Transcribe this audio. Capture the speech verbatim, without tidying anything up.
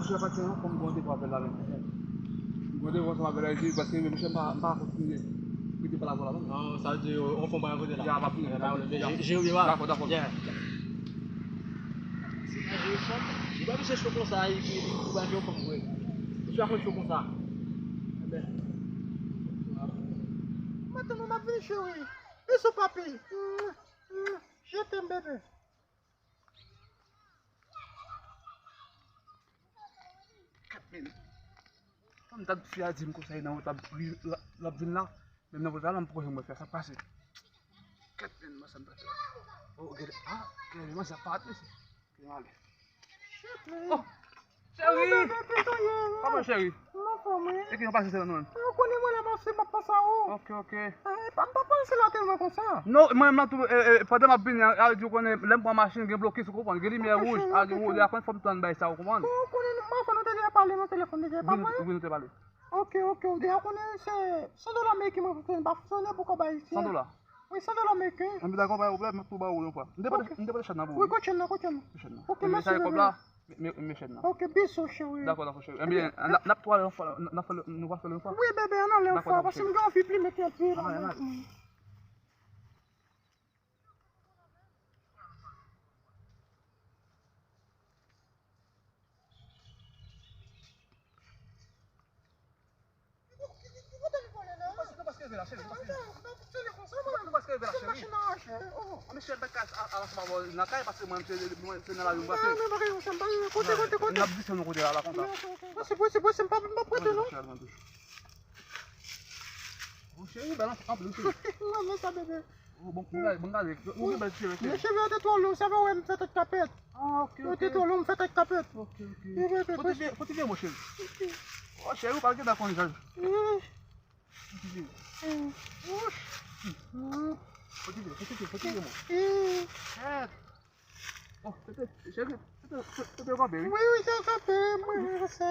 Monchè, pati an, fò m gon de pou apèl la menm. M gon de pou ansanm avè l la, paske monchè, m pa, m pa kontinye. Rete pa la pou la menm. Non, sa vle di, on fò m pa kote la. Ya, pa vini. Ya, pa vini. Jere, ya. Dakò, dakò. Ya. Se pa jere fanm. Li pa bezwen cho konsa, li, li, li, li pa jere fanm vre. Li pa konn cho konsa. Enben. Mwen tande m ap vini, cheri. Bisou, papi. Mm, mm. Je t'aime, bébé. Kat men. Fanm ta fi a di m konsa, nan wout l ap ri, l ap vin la. Menm nan wout la, m poko janm wè fi a, sa k pase. Kat men, mwen sa m ta fè. Oh, gade, ah, gade, mwen sa pa ate se. Gade, ale. Oh, cheri. Kòman cheri? Mwen anfòm, wi. E ki jan pase se la nou menm? Ou konnen mwen la, pase m ap panse a ou. Ok, ok. Eh, pa, m pa panse la tèlman konsa. Non, mwen menm la tou, eh, eh, pandan m ap vini an, a di ou konnen, lè m pran machin, gen blokis, ou konprann, gen limyè wouj, a gen wouj, la konn fò m tann bay sa, ou konprann? Ou konnen, mwen fò nou te deja pale nan telefòn deja, pa vre? Wi, nou te pale. Ok, ok, ou deja konnen se san dola ameriken mwen fonksyone, pa fonksyone pou kòb ayisyen. San dola? Wi, san dola ameriken. Anben dakò, pa gen pwoblèm, m ap tou ba ou yon fwa. M te pote, m te pote chèn nan pou ou. Wi, kot chèn nan, kot chèn nan. Chèn nan. Ok, mèsi, bebe. Kòb la, men, men, men chèn nan. Ok, bisou, cheri. Dakò, dakò, cheri. Enben, n ap, n ap tou ale yon fwa, n ap fè, nou va fè l yon fwa. Wi, bebe, ann ale yon fwa, paske m gen anvi plimen kèk pye la. Ann ale, ann ale. Ou paske, ou paske rive la, cheri, ou paske. Ou paske rive la, cheri. Oh, mesye, bèk a, a, a, nan kay, paske mwen, se, mwen, se nan lari, mwen pase. Kote, kote, kote? N ap disann nou kote la, la, konsa. Posib, posib, posib, m pa, m pa prete, non. Oh, cheri, bèl anpil, cheri. Mwen, mwen sa, bebe. Oh, bon, bon, gade, bon, gade. Ou gen bèl cheve, cheri. Men cheve yo te twò long, sa fè w wè m fè tèt kapèt. Ah, ok, ok. Yo te twò long, m fè tèt kapèt. Ok, ok. Pote byen, pote byen, mon cheri. Oh, cheri, ou pa gentan konn jan. Pote byen. Pote byen, pote byen, pote byen, mon. Chèt. Oh, tete, cheri, tete, tete, tete, kanpe, wi. Wi, wi, tete, kanpe, mwen, se.